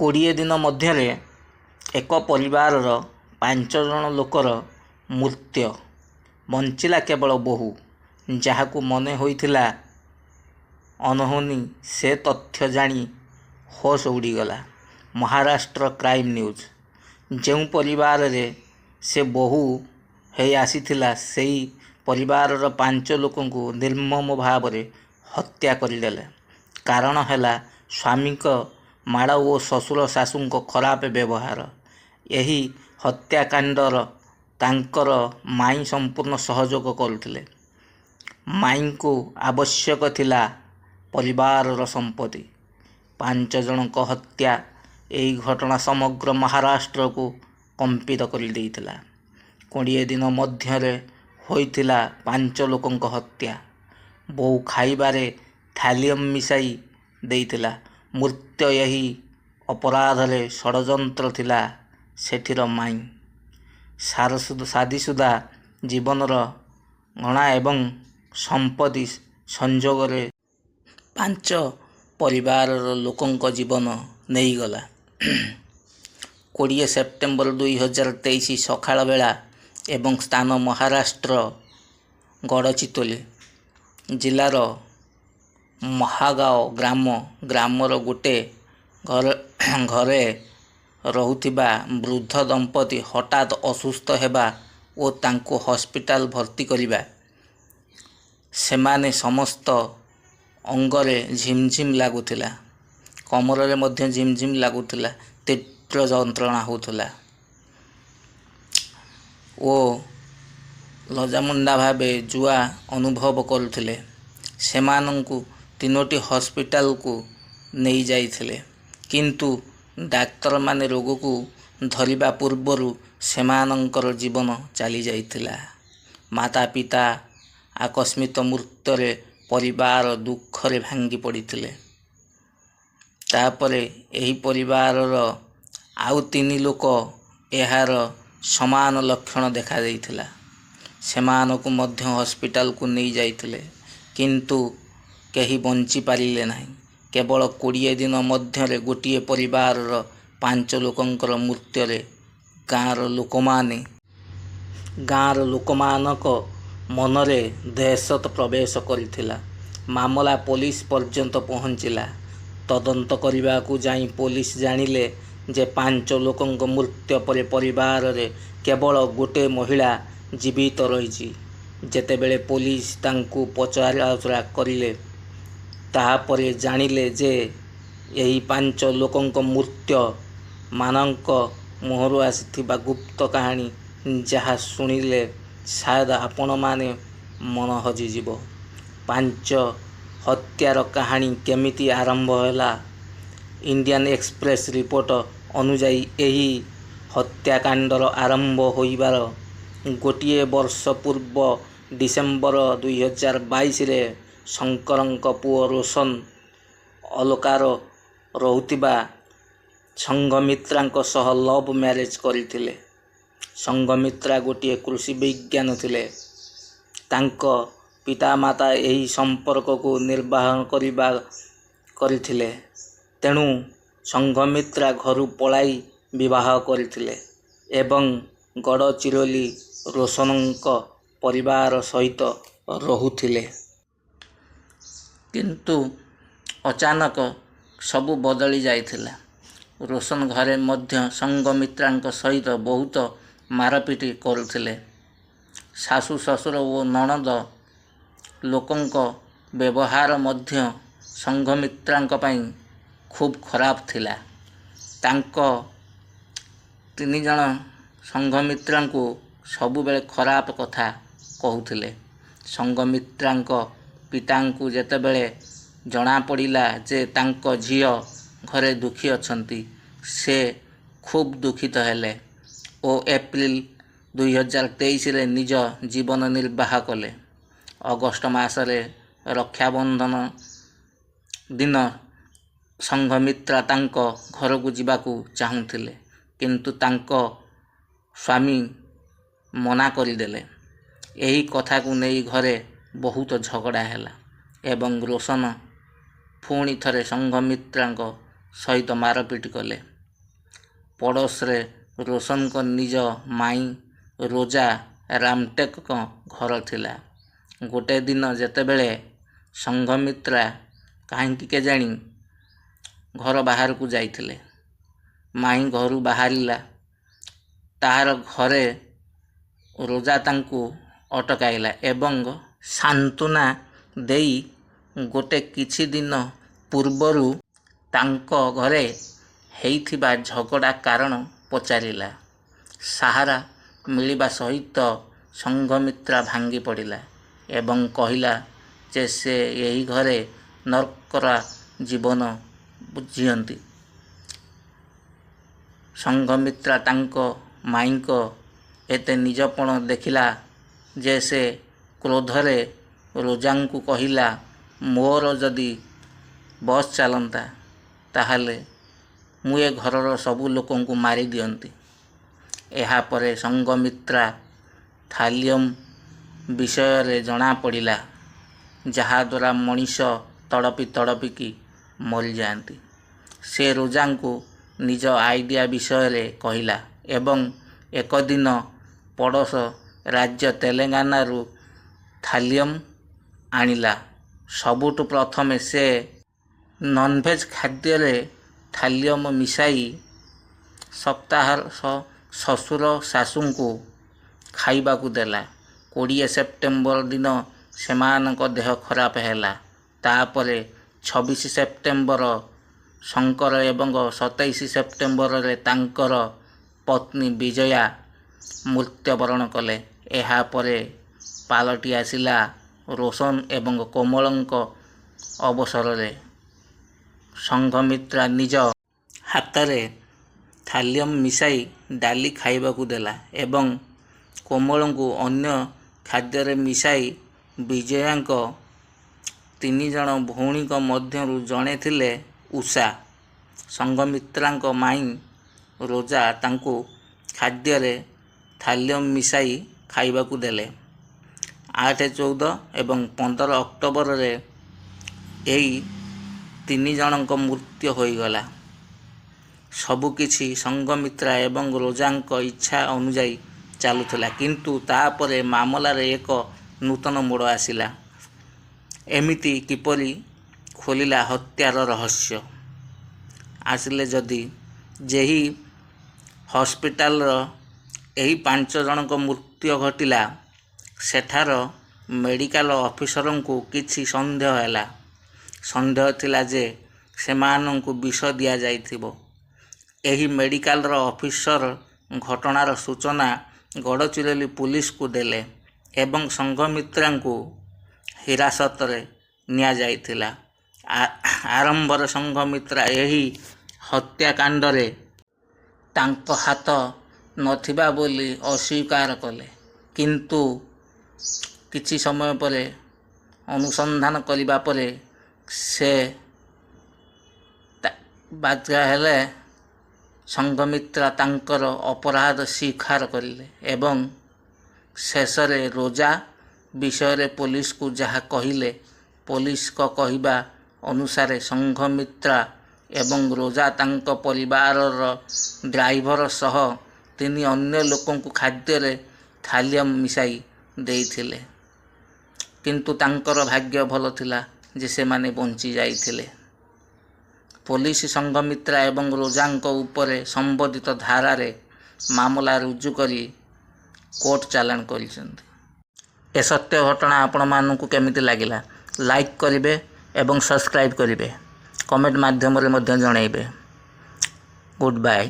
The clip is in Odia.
20 ଦିନ ମଧ୍ୟରେ ଏକ ପରିବାରର 5 ଜଣ ଲୋକର ମୃତ୍ୟ। ବଞ୍ଚିଲା କେବଳ ବୋହୂ। ଯାହାକୁ ମନେ ହୋଇଥିଲା ଅନହୋନି ସେ ତଥ୍ୟ ଜାଣି ହୋସ ଉଡ଼ିଗଲା। Maharashtra crime news. ଯେଉଁ ପରିବାରରେ ସେ ବୋହୂ ହେଇ ଆସିଥିଲା ସେଇ ପରିବାରର ପାଞ୍ଚ ଲୋକଙ୍କୁ ନିର୍ମମ ଭାବରେ ହତ୍ୟା କରିଦେଲେ। କାରଣ ହେଲା ସ୍ୱାମୀଙ୍କ ମାଡ଼ ଓ ଶ୍ୱଶୁର ଶାଶୁଙ୍କ ଖରାପ ବ୍ୟବହାର। ଏହି ହତ୍ୟାକାଣ୍ଡର ତାଙ୍କର ମାଇଁ ସମ୍ପୂର୍ଣ୍ଣ ସହଯୋଗ କରୁଥିଲେ। ମାଇଁଙ୍କୁ ଆବଶ୍ୟକ ଥିଲା ପରିବାରର ସମ୍ପତ୍ତି। 5 ଜଣଙ୍କ ହତ୍ୟା ଏହି ଘଟଣା ସମଗ୍ର ମହାରାଷ୍ଟ୍ରକୁ କମ୍ପିତ କରିଦେଇଥିଲା। 20 ଦିନ ମଧ୍ୟରେ ହୋଇଥିଲା ପାଞ୍ଚ ଲୋକଙ୍କ ହତ୍ୟା। ବୋହୂ ଖାଇବାରେ ଥାଲିୟମ ମିଶାଇ ଦେଇଥିଲା। ମୃତ୍ୟ ଏହି ଅପରାଧରେ ଷଡ଼ଯନ୍ତ୍ର ଥିଲା ସେଠିର ମାଇଁ। ସାଦିସୁଦା ଜୀବନର ଘୃଣା ଏବଂ ସମ୍ପତ୍ତି ସଂଯୋଗରେ ପାଞ୍ଚ ପରିବାରର ଲୋକଙ୍କ ଜୀବନ ନେଇଗଲା। 20 ସେପ୍ଟେମ୍ବର 2023 ସକାଳ ବେଳା ଏବଂ ସ୍ଥାନ ମହାରାଷ୍ଟ୍ର ଗଡ଼ଚିତୋଲି ଜିଲ୍ଲାର ମହାଗାଓ ଗ୍ରାମ। ଗ୍ରାମର ଗୋଟେ ଘରେ ରହୁଥିବା ବୃଦ୍ଧ ଦମ୍ପତି ହଠାତ୍ ଅସୁସ୍ଥ ହେବା ଓ ତାଙ୍କୁ ହସ୍ପିଟାଲ ଭର୍ତ୍ତି କରିବା। ସେମାନେ ସମସ୍ତ ଅଙ୍ଗରେ ଝିମଝିମ ଲାଗୁଥିଲା। କମରରେ ମଧ୍ୟ ଝିମଝିମ ଲାଗୁଥିଲା। ତୀବ୍ର ଯନ୍ତ୍ରଣା ହେଉଥିଲା ଓ ଲଜାମୁଣ୍ଡା ଭାବେ ଜୁଆ ଅନୁଭବ କରୁଥିଲେ। ସେମାନଙ୍କୁ ତିନୋଟି ହସ୍ପିଟାଲକୁ ନେଇଯାଇଥିଲେ। କିନ୍ତୁ ଡାକ୍ତରମାନେ ରୋଗକୁ ଧରିବା ପୂର୍ବରୁ ସେମାନଙ୍କର ଜୀବନ ଚାଲିଯାଇଥିଲା। ମାତା ପିତା ଆକସ୍ମିକ ମୃତ୍ୟୁରେ ପରିବାର ଦୁଃଖରେ ଭାଙ୍ଗି ପଡ଼ିଥିଲେ। ତାପରେ ଏହି ପରିବାରର ଆଉ ତିନି ଲୋକ ଏହାର ସମାନ ଲକ୍ଷଣ ଦେଖାଦେଇଥିଲା। ସେମାନଙ୍କୁ ମଧ୍ୟ ହସ୍ପିଟାଲକୁ ନେଇଯାଇଥିଲେ। କିନ୍ତୁ କେହି ବଞ୍ଚି ପାରିଲେ ନାହିଁ। କେବଳ 20 ଦିନ ମଧ୍ୟରେ ଗୋଟିଏ ପରିବାରର ପାଞ୍ଚ ଲୋକଙ୍କର ମୃତ୍ୟୁରେ ଗାଁର ଲୋକମାନଙ୍କ ମନରେ ଦହସତ ପ୍ରବେଶ କରିଥିଲା। ମାମଲା ପୋଲିସ ପର୍ଯ୍ୟନ୍ତ ପହଞ୍ଚିଲା। ତଦନ୍ତ କରିବାକୁ ଯାଇ ପୋଲିସ ଜାଣିଲେ ଯେ ପାଞ୍ଚ ଲୋକଙ୍କ ମୃତ୍ୟୁ ପରେ ପରିବାରରେ କେବଳ ଗୋଟେ ମହିଳା ଜୀବିତ ରହିଛି। ଯେତେବେଳେ ପୋଲିସ ତାଙ୍କୁ ପଚରାଉଚରା କରିଲେ ତାହାପରେ ଜାଣିଲେ ଯେ ଏହି ପାଞ୍ଚ ଲୋକଙ୍କ ମୃତ୍ୟୁ ମାନଙ୍କ ମୁହଁରୁ ଆସିଥିବା ଗୁପ୍ତ କାହାଣୀ ଯାହା ଶୁଣିଲେ ସାୟଦ ଆପଣମାନେ ମନ ହଜିଯିବ। ପାଞ୍ଚ ହତ୍ୟାର କାହାଣୀ କେମିତି ଆରମ୍ଭ ହେଲା? ଇଣ୍ଡିଆନ ଏକ୍ସପ୍ରେସ ରିପୋର୍ଟ ଅନୁଯାୟୀ ଏହି ହତ୍ୟାକାଣ୍ଡର ଆରମ୍ଭ ହୋଇବାର ଗୋଟିଏ ବର୍ଷ ପୂର୍ବ ଡିସେମ୍ବର 2022ରେ ଶଙ୍କରଙ୍କ ପୁଅ ରୋଶନ ଅଲୋକାର ରହୁଥିବା ସଂଘମିତ୍ରାଙ୍କ ସହ ଲଭ ମ୍ୟାରେଜ କରିଥିଲେ। ସଂଘମିତ୍ରା ଗୋଟିଏ କୃଷି ବିଜ୍ଞାନ ଥିଲେ। ତାଙ୍କ ପିତାମାତା ଏହି ସମ୍ପର୍କକୁ ନିର୍ବାହ କରିବା କରିଥିଲେ। ତେଣୁ ସଂଘମିତ୍ରା ଘରୁ ପଳାଇ ବିବାହ କରିଥିଲେ ଏବଂ ଗଡ଼ଚିରୋଲି ରୋଶନଙ୍କ ପରିବାର ସହିତ ରହୁଥିଲେ। କିନ୍ତୁ ଅଚାନକ ସବୁ ବଦଳି ଯାଇଥିଲା। ରୋଶନ ଘରେ ମଧ୍ୟ ସଂଘମିତ୍ରାଙ୍କ ସହିତ ବହୁତ ମାରପିଟ କରୁଥିଲେ। ଶାଶୁ ଶ୍ୱଶୁର ଓ ନଣନ୍ଦ ଲୋକଙ୍କ ବ୍ୟବହାର ମଧ୍ୟ ସଂଘମିତ୍ରାଙ୍କ ପାଇଁ ଖୁବ ଖରାପ ଥିଲା। ତାଙ୍କ ତିନିଜଣ ସଂଘମିତ୍ରାଙ୍କୁ ସବୁବେଳେ ଖରାପ କଥା କହୁଥିଲେ। ସଂଘମିତ୍ରାଙ୍କ ପିତାଙ୍କୁ ଯେତେବେଳେ ଜଣାପଡ଼ିଲା ଯେ ତାଙ୍କ ଝିଅ ଘରେ ଦୁଃଖୀ ଅଛନ୍ତି ସେ ଖୁବ ଦୁଃଖିତ ହେଲେ ଓ ଏପ୍ରିଲ 2023ରେ ନିଜ ଜୀବନ ନିର୍ବାହ କଲେ। ଅଗଷ୍ଟ ମାସରେ ରକ୍ଷାବନ୍ଧନ ଦିନ ସଂଘମିତ୍ରା ତାଙ୍କ ଘରକୁ ଯିବାକୁ ଚାହୁଁଥିଲେ। କିନ୍ତୁ ତାଙ୍କ ସ୍ୱାମୀ ମନା କରିଦେଲେ। ଏହି କଥାକୁ ନେଇ ଘରେ ବହୁତ ଝଗଡ଼ା ହେଲା ଏବଂ ରୋଶନ ପୁଣି ଥରେ ସଂଘମିତ୍ରାଙ୍କ ସହିତ ମାରପିଟ କଲେ। ପଡ଼ୋଶରେ ରୋଶନଙ୍କ ନିଜ ମାଇଁ ରୋଜା ରାମଟେକଙ୍କ ଘର ଥିଲା। ଗୋଟେ ଦିନ ଯେତେବେଳେ ସଂଘମିତ୍ରା କାହିଁକି କେଜାଣି ଘର ବାହାରକୁ ଯାଇଥିଲେ, ମାଇଁ ଘରୁ ବାହାରିଲା ତାହାର ଘରେ ରୋଜା ତାଙ୍କୁ ଅଟକାଇଲା ଏବଂ ସାନ୍ତ୍ୱନା ଦେଇ ଗୋଟେ କିଛି ଦିନ ପୂର୍ବରୁ ତାଙ୍କ ଘରେ ହେଇଥିବା ଝଗଡ଼ା କାରଣ ପଚାରିଲା। ସାହାରା ମିଳିବା ସହିତ ସଂଘମିତ୍ରା ଭାଙ୍ଗି ପଡ଼ିଲା ଏବଂ କହିଲା ଯେ ସେ ଏହି ଘରେ ନର୍କର ଜୀବନ ଜିଅନ୍ତି। ସଂଘମିତ୍ରା ତାଙ୍କ ମାଇଁଙ୍କ ଏତେ ନିଜପଣ ଦେଖିଲା ଯେ ସେ କ୍ରୋଧରେ ରୋଜାଙ୍କୁ କହିଲା, ମୋର ଯଦି ବଶ ଚାଲନ୍ତା, ତାହେଲେ ମୁଁ ଏ ଘରର ସବୁ ଲୋକଙ୍କୁ ମାରି ଦିଅନ୍ତି। ଏହାପରେ ସଂଘମିତ୍ରା ଥାଲିୟମ ବିଷୟରେ ଜଣାପଡ଼ିଲା, ଯାହାଦ୍ୱାରା ମଣିଷ ତଡ଼ପି ତଡ଼ପିକି ମରିଯାଆନ୍ତି। ସେ ରୋଜାଙ୍କୁ ନିଜ ଆଇଡିଆ ବିଷୟରେ କହିଲା ଏବଂ ଏକ ଦିନ ପଡ଼ୋଶ ରାଜ୍ୟ ତେଲେଙ୍ଗାନାରୁ ଥାଲିୟମ ଆଣିଲା। ସବୁଠୁ ପ୍ରଥମେ ସେ ନନଭେଜ ଖାଦ୍ୟରେ ଥାଲିୟମ ମିଶାଇ ସପ୍ତାହର ଶ୍ୱଶୁର ଶାଶୁଙ୍କୁ ଖାଇବାକୁ ଦେଲା। 20 ସେପ୍ଟେମ୍ବର ଦିନ ସେମାନଙ୍କ ଦେହ ଖରାପ ହେଲା। ତାପରେ 26 ସେପ୍ଟେମ୍ବର ଶଙ୍କର ଏବଂ 27 ସେପ୍ଟେମ୍ବରରେ ତାଙ୍କର ପତ୍ନୀ ବିଜୟା ମୃତ୍ୟୁବରଣ କଲେ। ଏହାପରେ ପାଲଟି ଆସିଲା ରୋଶନ ଏବଂ କୋମଳଙ୍କ ଅବସରରେ। ସଂଘମିତ୍ରା ନିଜ ହାତରେ ଥାଲିୟମ ମିଶାଇ ଡାଲି ଖାଇବାକୁ ଦେଲା ଏବଂ କୋମଳଙ୍କୁ ଅନ୍ୟ ଖାଦ୍ୟରେ ମିଶାଇ। ବିଜୟାଙ୍କ ତିନିଜଣ ଭଉଣୀଙ୍କ ମଧ୍ୟରୁ ଜଣେ ଥିଲେ ଉଷା। ସଂଘମିତ୍ରାଙ୍କ ମାଇଁ ରୋଜା ତାଙ୍କୁ ଖାଦ୍ୟରେ ଥାଲିୟମ ମିଶାଇ ଖାଇବାକୁ ଦେଲେ। 8, 14 ଏବଂ 15 ଅକ୍ଟୋବରରେ ଏହି ତିନିଜଣଙ୍କ ମୃତ୍ୟୁ ହୋଇଗଲା। ସବୁକିଛି ସଂଘମିତ୍ରା ଏବଂ ରୋଜାଙ୍କ ଇଚ୍ଛା ଅନୁଯାୟୀ ଚାଲୁଥିଲା, କିନ୍ତୁ ତାପରେ ମାମଲାରେ ଏକ ନୂତନ ମୋଡ଼ ଆସିଲା। ଏମିତି କିପରି ଖୋଲିଲା ହତ୍ୟାର ରହସ୍ୟ? ଆସିଲେ ଯଦି ଯେହି ହସ୍ପିଟାଲର ଏହି ପାଞ୍ଚ ଜଣଙ୍କ ମୃତ୍ୟୁ ଘଟିଲା, ସେଠାର ମେଡିକାଲ ଅଫିସରଙ୍କୁ କିଛି ସନ୍ଦେହ ହେଲା। ସନ୍ଦେହ ଥିଲା ଯେ ସେମାନଙ୍କୁ ବିଷ ଦିଆଯାଇଥିବ। ଏହି ମେଡିକାଲର ଅଫିସର ଘଟଣାର ସୂଚନା ଗଡ଼ଚିରୋଲି ପୁଲିସକୁ ଦେଲେ ଏବଂ ସଂଘମିତ୍ରାଙ୍କୁ ହିରାସତରେ ନିଆଯାଇଥିଲା। ଆରମ୍ଭରେ ସଂଘମିତ୍ରା ଏହି ହତ୍ୟାକାଣ୍ଡରେ ତାଙ୍କ ହାତ ନଥିବା ବୋଲି ଅସ୍ୱୀକାର କଲେ, କିନ୍ତୁ କିଛି ସମୟ ପରେ ଅନୁସନ୍ଧାନ କରିବା ପରେ ସେ ବାଧ୍ୟ ହେଲେ। ସଂଘମିତ୍ରା ତାଙ୍କର ଅପରାଧ ସ୍ୱୀକାର କରିଲେ ଏବଂ ଶେଷରେ ରୋଜା ବିଷୟରେ ପୋଲିସକୁ ଯାହା କହିଲେ। ପୋଲିସଙ୍କ କହିବା ଅନୁସାରେ ସଂଘମିତ୍ରା ଏବଂ ରୋଜା ତାଙ୍କ ପରିବାରର ଡ୍ରାଇଭର ସହ ତିନି ଅନ୍ୟ ଲୋକଙ୍କୁ ଖାଦ୍ୟରେ ଥାଲିୟମ ମିଶାଇ ଦେଇଥିଲେ, କିନ୍ତୁ ତାଙ୍କର ଭାଗ୍ୟ ଭଲ ଥିଲା ଯେ ସେମାନେ ବଞ୍ଚି ଯାଇଥିଲେ। ପୋଲିସ ସଂଘମିତ୍ରା ଏବଂ ରୋଜାଙ୍କ ଉପରେ ସମ୍ବନ୍ଧିତ ଧାରାରେ ମାମଲା ରୁଜୁ କରି କୋର୍ଟ ଚାଲାଣ କରିଛନ୍ତି। ଏ ସତ୍ୟ ଘଟଣା ଆପଣମାନଙ୍କୁ କେମିତି ଲାଗିଲା, ଲାଇକ୍ କରିବେ ଏବଂ ସବସ୍କ୍ରାଇବ୍ କରିବେ। କମେଣ୍ଟ ମାଧ୍ୟମରେ ମଧ୍ୟ ଜଣାଇବେ। Good bye.